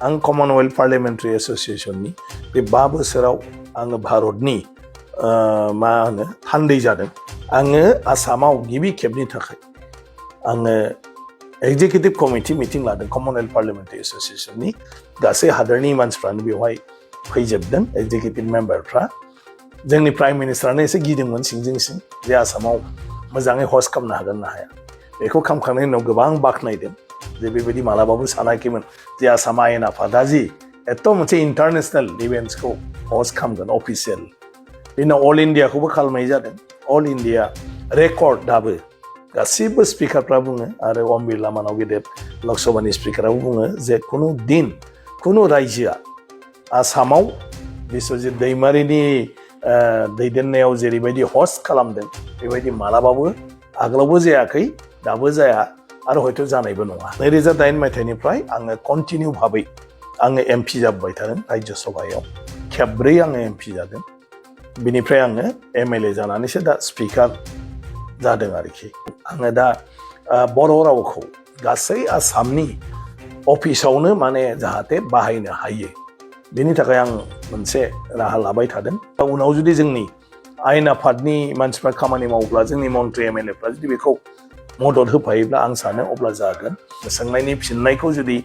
आं Commonwealth Parliamentary Associationनि बे 5 बोसोराव आङो भारतनि मा होनो थान्दै जादों आङो आसामाव गिबि खेबनि थाखाय आङो एग्जिकिउटिभ कमिटि मिटिं लादों Commonwealth Parliamentary Associationनि गासै हादरनि मानसिफ्रानो बेवहाय फैजोबदों एग्जिकिउटिभ मेम्बारफ्रा जोंनि प्राइम मिनिस्टारानो एसे गिदोंमोन सिंजों सिं जे आसामाव मोजाङै हस्ट खालामनो हागोन ना हाया बेखौ खालामखांनायनि उनाव गोबां बाख्नायदों जे बेबायदि मालाबाबो सानाखैमोन जे आसाम आयेन आफादा जि एथ' मोनसे इन्टारनेसनेल इभेन्ट्सखौ हस्ट खालामगोन अफिसियेल बेनि उनाव अल इन्डियाखौबो खालामनाय जादों अल इन्डिया रेकर्ड दाबो गासिबो स्पिकारफ्रा बुङो आरो ओम बिरला मानाव गेदेर लकसभानि स्पिकाराबो बुङो जे खुनु रायजोआ आसामाव बिश्वजित दैमारिनि दैदेननायाव जेरैबायदि हस्ट खालामदों बेबायदि मालाबाबो आगोलावबो जायाखै दाबो जाया आरो हयथ' जानायबो नङा 2008 मायथाइनिफ्राय आङो कन्टिनिउ भाबै आङो एमपि जाबाय थादों राज्य सभायाव खेबब्रै आङो एमपि जादों बिनिफ्राय आङो एमएलए जानानैसो दा स्पिकार जादों आरोखि आङो दा बर' रावखौ गासै आसामनि अफिसावनो माने जाहाथे बाहायनो हायो बेनि थाखाय आं मोनसे राहा लाबाय थादों उनाव जुदि जोंनि आयेन आफादनि मानसिफ्रा खामानि मावोब्ला जोंनि मन्त्रि एमएलएफ्रा जुदि बेखौ मदद होफायोब्ला आं सानो अब्ला जागोन सोंनायनि फिननायखौ जुदि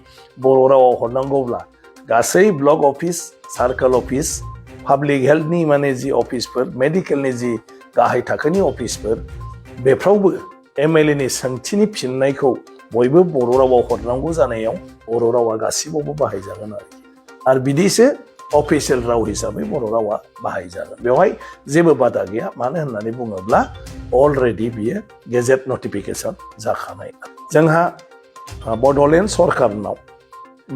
बर' रावाव हरनांगौब्ला गासै block office circle office public हेल्थनि माने जि अफिसफोर मेडिकेलनि जि गाहाय थाखोनि अफिसफोर बेफ्रावबो एमएलएनि सोंथिनि फिननायखौ बयबो बर' रावाव हरनांगौ जानायाव बर' रावा गासिबावबो बाहायजागोन आरो बिदिसो अफिसियेल राव हिसाबै बर' रावा बाहायजागोन बेवहाय जेबो बादा गैया मानो होननानै बुङोब्ला अलरेडि बियो गेजेट नटिफिकेसन जाखानाय जोंहा बड'लेण्ड सरकारनाव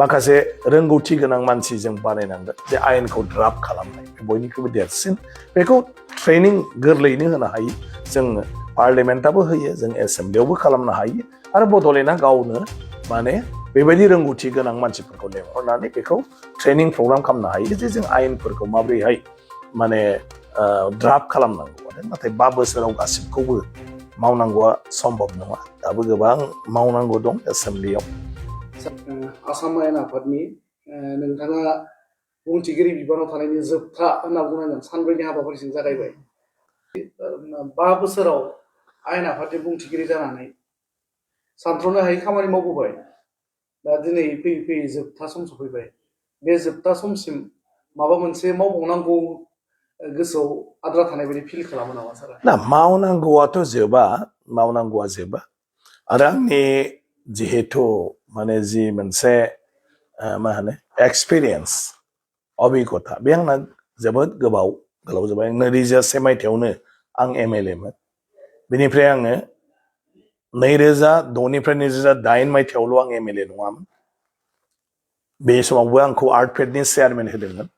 माखासे रोंगौथि गोनां मानसि जों बानायनांगोन जे आयेनखौ ड्राफ्ट खालामनाय बयनिख्रुइबो देरसिन बेखौ ट्रेनिं गोरलैयैनो होनो हायो जोङो पार्लियामेन्टआबो होयो जों एसेम्ब्लियावबो खालामनो हायो आरो बड'लेण्डआ गावनो माने बेबायदि रोंगौथि गोनां मानसिफोरखौ लेंहरनानै बेखौ ट्रेनिं प्रग्राम खालामनो हायो जे जों आयेनफोरखौ माबोरैहाय माने ड्राफ्ट खालामनांगौ नाथाय 5 बोसोराव गासिबखौबो मावनांगौआ सम्भब नङा दाबो गोबां मावनांगौ दं एसेम्ब्लियाव आसाम आयेन आफादनि नोंथाङा बुंथिगिरि बिबानाव थानायनि जोबथा होनना बुंनांगोन सानब्रैनि हाबाफारिजों जागायबाय 5 बोसोराव आयेन आफादनि बुंथिगिरि जानानै सानथ्र'नो हायै खामानि मावबोबाय दा दिनै फैयै फैयै जोबथा सम सफैबाय बे जोबथा समसिम माबा मोनसे मावबावनांगौ गोसोआव आद्रा थानाय बायदि फिल खालामो नामा सारा ना मावनांगौआथ' जोबा आरो आंनि जिहेथु माने जि मोनसे मा होनो एक्सपिरियेन्स अभिगथा बे आंना जोबोद गोलाव जाबाय 2001 मायथाइयावनो आं एमएलएमोन बेनिफ्राय आङो 2006 निफ्राय 2008 मायथाइयावल' आं एमएलए नङामोन बे समावबो आंखौ आर्ट फेडनि चेयारमेन होदोंमोन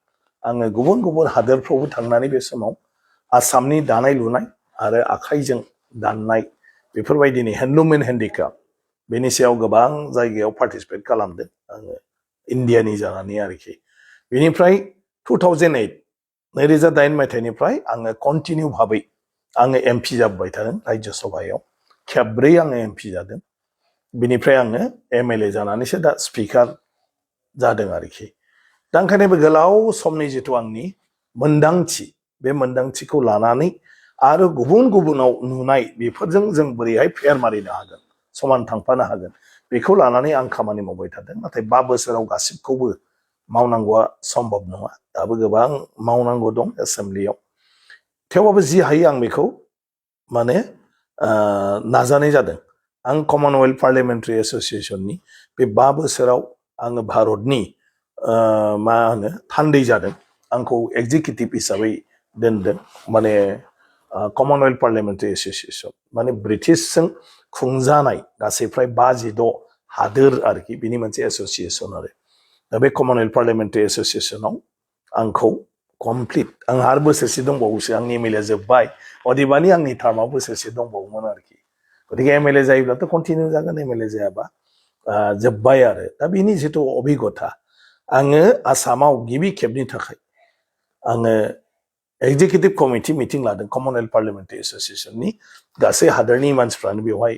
आङो गुबुन गुबुन हादोरफ्रावबो थांनानै बे समाव आसामनि दानाय लुनाय आरो आखाइजों दाननाय बेफोरबायदिनि हेन्डलुम एन्ड हेन्डिक्राफ्ट बेनि सायाव गोबां जायगायाव पार्टिसिपेट खालामदों आङो इन्डियानि जानानै आरोखि बेनिफ्राय 2008 मायथाइनिफ्राय आङो कन्टिनिउ भाबै आङो एमपि जाबाय थादों राज्य सभायाव खेबब्रै आङो एमपि जादों बिनिफ्राय आङो एमएलए जानानैसो दा स्पिकार जादों आरोखि दा ओंखायनो बे गोलाव समनि जिथु आंनि मोन्दांथि बे मोन्दांथिखौ लानानै आरो गुबुनाव नुनाय बेफोरजों जों बोरैहाय फेर मारिनो हागोन समान थांफानो हागोन बेखौ लानानै आं खामानि मावबाय थादों नाथाय 5 बोसोराव गासिबखौबो मावनांगौआ सम्भब नङा दाबो गोबां मावनांगौ दं एसेम्ब्लियाव थेवबाबो जि हायो आं बेखौ माने नाजानाय जादों आं कमनवेल्थ पार्लियामेन्टारि एसोसिएशननि बे 5 बोसोराव आङो भारतनि मा होनो थान्दै जादों आंखौ एग्जिकिउटिभ हिसाबै दोनदों माने कमनवेल्थ पार्लियामेन्टारि एसोसिएशन माने ब्रिटिशजों खुंजानाय गासै फ्राय 56 हादोर आरोखि बिनि मोनसे एसोसिएशन आरो दा बे कमनवेल्थ पार्लियामेन्टारि एसोसिएशनाव आंखौ कमप्लिट आंहा आरो बोसोरसे दंबावोसो आंनि एमएलए जोब्बाय अदेबानि आंनि टार्माव बोसोरसे दंबावोमोन आरोखि गतिके एमएलए जायोब्लाथ' कन्टिनिउ जागोन एमएलए जायाबा जोब्बाय आरो दा बिनि जिथु अभिगथा आङो आसामाव गिबि खेबनि थाखाय आङो एग्जिकिउटिभ कमिटि मिटिं लादों कमनवेल्थ पार्लियामेन्टारि एसोसिएशननि गासै हादरनि मानसिफ्रानो बेवहाय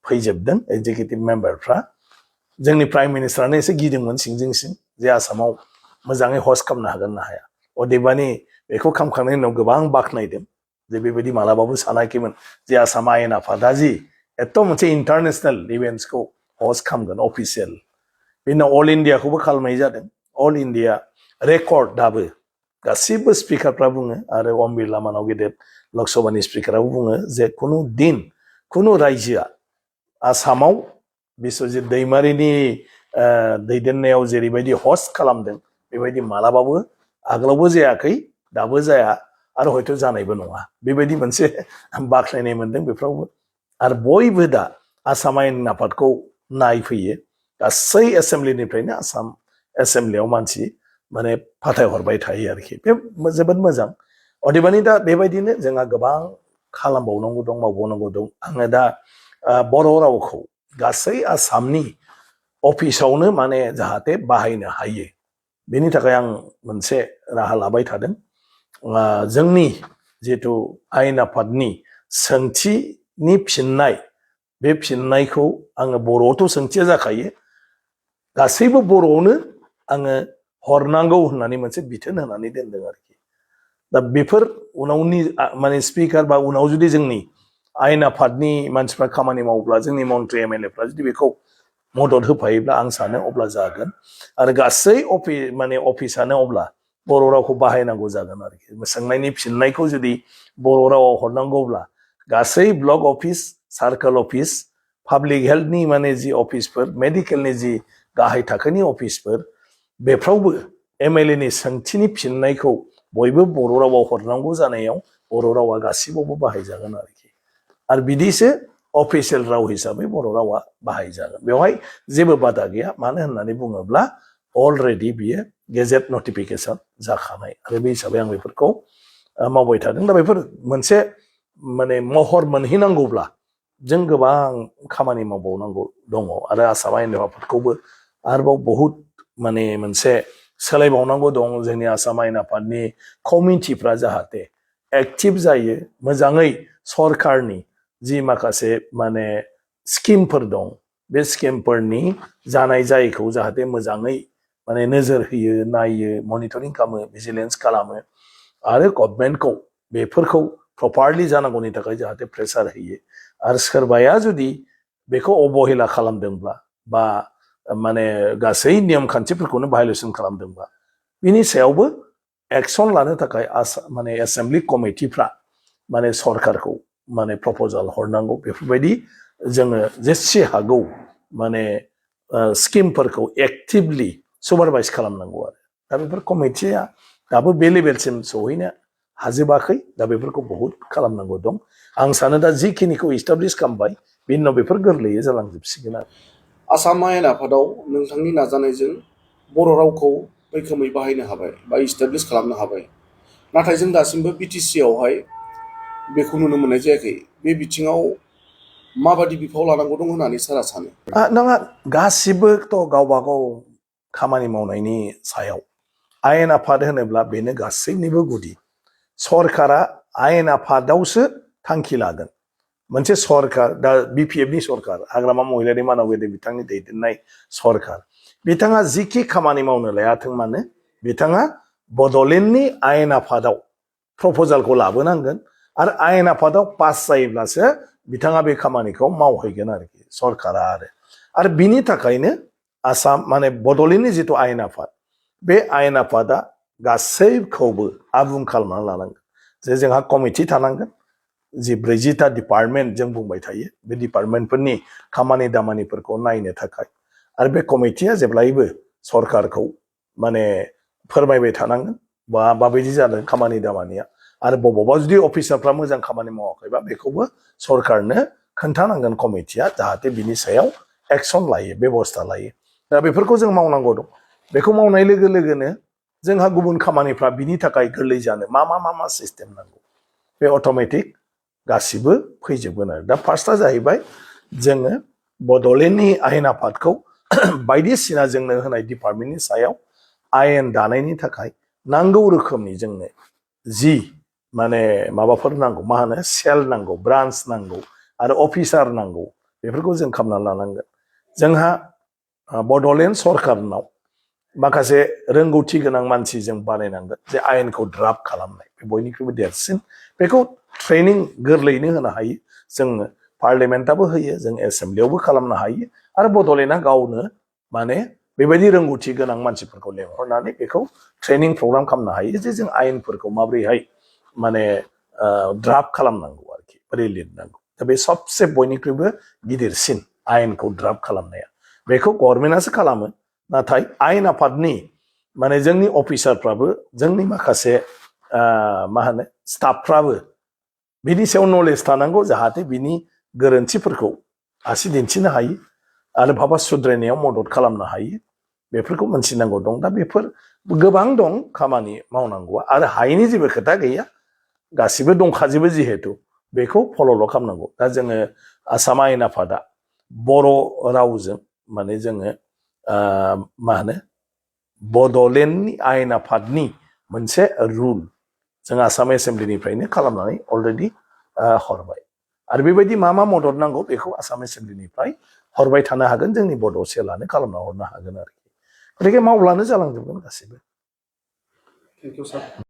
फैजोबदों एग्जिकिउटिभ मेम्बारफ्रा जोंनि प्राइम मिनिस्टारानो एसे गिदोंमोन सिंजों सिं जे आसामाव मोजाङै हस्ट खालामनो हागोन ना हाया अदेबानि बेखौ खालामखांनायनि उनाव गोबां बाख्नायदों जे बेबायदि मालाबाबो सानाखैमोन जे आसाम आयेन आफादा जि एथ' मोनसे इन्टारनेसनेल इभेन्ट्सखौ हस्ट खालामगोन अफिसियेल बेनि उनाव अल इण्डियाखौबो खालामनाय जादों अल इण्डिया रेकर्ड दाबो गासिबो स्पिकारफ्रा बुङो आरो ओम बिरला मानाव गेदेर लकसभानि स्पिकाराबो बुङो जे खुनु दिन खुनु रायजोआ आसामाव बिश्वजित दैमारिनि दैदेननायाव जेरैबायदि हस्ट खालामदों बेबायदि मालाबाबो आगोलावबो जायाखै दाबो जाया आरो हयथ' जानायबो नङा बेबायदि मोनसे बाख्नायनाय मोनदों बेफ्रावबो आरो बयबो दा आसाम आयेन आफादखौ नायफैयो गासै एसेम्ब्लिनिफ्रायनो आसाम एसेम्ब्लियाव मानसि माने फाथायहरबाय थायो आरोखि बे जोबोद मोजां अदेबानि दा बेबायदिनो जोंहा गोबां खालामबावनांगौ दं मावबावनांगौ दं आङो दा बर' रावखौ गासै आसामनि अफिसावनो माने जाहाथे बाहायनो हायो बेनि थाखाय आं मोनसे राहा लाबाय थादों जोंनि जिहेथु आयेन आफादनि सोंथिनि फिननाय बे फिननायखौ आङो बर'आवथ' सोंथिया जाखायो गासैबो बर'आवनो आङो हरनांगौ होननानै मोनसे बिथोन होनानै दोनदों आरोखि दा बेफोर उनावनि माने स्पिकार बा उनाव जुदि जोंनि आयेन आफादनि मानसिफ्रा खामानि मावोब्ला जोंनि मन्त्रि एमएलएफ्रा जुदि बेखौ मदद होफायोब्ला आं सानो अब्ला जागोन आरो गासै अफिसानो अब्ला बर' रावखौ बाहायनांगौ जागोन आरोखि सोंनायनि फिननायखौ जुदि बर' रावाव हरनांगौब्ला गासै block office circle office public हेल्थनि माने जि अफिसफोर मेडिकेलनि जि गाहाय थाखोनि अफिसफोर बेफ्रावबो एमएलएनि सोंथिनि फिननायखौ बयबो बर' रावाव हरनांगौ जानायाव बर' रावा गासिबावबो बाहायजागोन आरोखि आरो बिदिसो अफिसियेल राव हिसाबै बर' रावा बाहायजागोन बेवहाय जेबो बादा गैया मानो होननानै बुङोब्ला अलरेडि बियो गेजेट नटिफिकेसन जाखानाय आरो बे हिसाबै आं बेफोरखौ मावबाय थादों दा बेफोर मोनसे माने महर मोनहैनांगौब्ला जों गोबां खामानि मावबावनांगौ दङ आरो आसाम आयेन आफादखौबो आरोबाव बहुद माने मोनसे सोलायबावनांगौ दं जोंनि आसाम आयेन आफादनि कमिटिफ्रा जाहाथे एक्टिभ जायो मोजाङै सरकारनि जि माखासे माने स्किमफोर दं बे स्किमफोरनि जानाय जायैखौ जाहाथे मोजाङै माने नोजोर होयो नायो मनिटरिं खालामो भिजिलेन्स खालामो आरो गभर्नमेन्टखौ बेफोरखौ प्रपारलि जानांगौनि थाखाय जाहाथे प्रेसार होयो आरो सोरबाया जुदि बेखौ अबहेला खालामदोंब्ला बा माने गासै नियम खान्थिफोरखौनो भायलेसन खालामदोंबा बिनि सायावबो एक्सन लानो थाखाय माने एसेम्ब्लि कमिटिफ्रा माने सरकारखौ माने प्रप'जाल हरनांगौ बेफोरबायदि जोङो जेसे हागौ माने स्किमफोरखौ एक्टिभलि सुपारभाइस खालामनांगौ आरो दा बेफोर कमिटिया दाबो बे लेभेलसिम सहैनो हाजोबाखै दा बेफोरखौ बहुद खालामनांगौ दं आं सानो दा जिखिनिखौ इस्टाब्लिश खालामबाय बिनि उनाव बेफोर गोरलैयै जालांजोबसिगोन आरो आसाम आयेन आफादाव नोंथांनि नाजानायजों बर' रावखौ मैखोमै बाहायनो हाबाय बा इस्टाब्लिश खालामनो हाबाय नाथाय जों दासिमबो बिटिसि आवहाय बेखौ नुनो मोननाय जायाखै बे बिथिङाव माबादि बिफाव लानांगौ दं होननानै सारा सानो नङा गासिबोथ' गावबा गाव खामानि मावनायनि सायाव आयेन आफाद होनोब्ला बेनो गासैनिबो गुदि सरकारा आयेन आफादावसो थांखि लागोन मोनसे सरकार दा बिपिएफनि सरकार हाग्रामा महिलारि मानाव गेदेर बिथांनि दैदेननाय सरकार बिथाङा जिखि खामानि मावनो लायाथों मानो बिथाङा बड'लेण्डनि आयेन आफादाव प्रप'जालखौ लाबोनांगोन आरो आयेन आफादाव पास जायोब्लासो बिथाङा बे खामानिखौ मावहैगोन आरोखि सरकारा आरो बिनि थाखायनो आसाम माने बड'लेण्डनि जिथु आयेन आफाद बे आयेन आफादा गासैखौबो आबुं खालामनानै लानांगोन जे जोंहा कमिटि थानांगोन जि 40टा डिपार्टमेन्ट जों बुंबाय थायो बे डिपार्टमेन्टफोरनि खामानि दामानिफोरखौ नायनो थाखाय आरो बे कमिटिया जेब्लायबो सरकारखौ माने फोरमायबाय थानांगोन बा माबायदि जादों खामानि दामानिया आरो बबावबा जुदि अफिसारफ्रा मोजां खामानि मावाखैबा बेखौबो सरकारनो खोन्थानांगोन कमिटिया जाहाथे बिनि सायाव एक्सन लायो बेबस्था लायो दा बेफोरखौ जों मावनांगौ दं बेखौ मावनाय लोगो लोगोनो जोंहा गुबुन खामानिफ्रा बिनि थाखाय गोरलै जानो मा सिस्टेम नांगौ बे अट'मेटिक गासिबो फैजोबगोन आरो दा फार्स्टआ जाहैबाय जोङो बड'लेण्डनि आयेन आफादखौ बायदिसिना जोंनो होनाय डिपार्टमेन्टनि सायाव आयेन दानायनि थाखाय नांगौ रोखोमनि जोंनो जि माने माबाफोर नांगौ मा होनो सेल नांगौ ब्रान्स नांगौ आरो अफिसार नांगौ बेफोरखौ जों खालामना लानांगोन जोंहा बड'लेण्ड सरकारनाव माखासे रोंगौथि गोनां मानसि जों बानायनांगोन जे आयेनखौ ड्राफ्ट खालामनाय बे बयनिख्रुइबो देरसिन बेखौ ट्रेनिं गोरलैयैनो होनो हायो जोङो पार्लियामेन्टआबो होयो जों एसेम्ब्लियावबो खालामनो हायो आरो बड'लेण्डआ गावनो माने बेबायदि रोंगौथि गोनां मानसिफोरखौ लेंहरनानै बेखौ ट्रेनिं प्रग्राम खालामनो हायो जे जों आयेनफोरखौ माबोरैहाय माने ड्राफ्ट खालामनांगौ आरोखि बोरै लिरनांगौ दा बे सबसे बयनिख्रुइबो गिदिरसिन आयेनखौ ड्राफ्ट खालामनाया बेखौ गभर्नमेन्टआसो खालामो नाथाय आयेन आफादनि माने जोंनि अफिसारफ्राबो जोंनि माखासे मा होनो स्टाफफ्राबो बिनि सायाव नलेज थानांगौ जाहाथे बिनि गोरोन्थिफोरखौ आसि दिन्थिनो हायो आरो भाबा सुद्रायनायाव मदद खालामनो हायो बेफोरखौ मोनथिनांगौ दं दा बेफोर गोबां दं खामानि मावनांगौआ आरो हायैनि जेबो खोथा गैया गासिबो दंखाजोबो जिहेतु बेखौ फल'ल' खालामनांगौ दा जोङो आसाम आयेन आफादा बर' रावजों माने जोङो मा होनो बड'लेण्डनि आयेन आफादनि मोनसे रुल जों आसाम एसेम्ब्लिनिफ्रायनो खालामनानै अलरेडि हरबाय आरो बेबायदि मा मदद नांगौ बेखौ आसाम एसेम्ब्लिनिफ्राय हरबाय थानो हागोन जोंनि बड' सेलानो खालामना हरनो हागोन आरोखि गतिके मावब्लानो जालांजोबगोन गासैबो थेंक इउ सार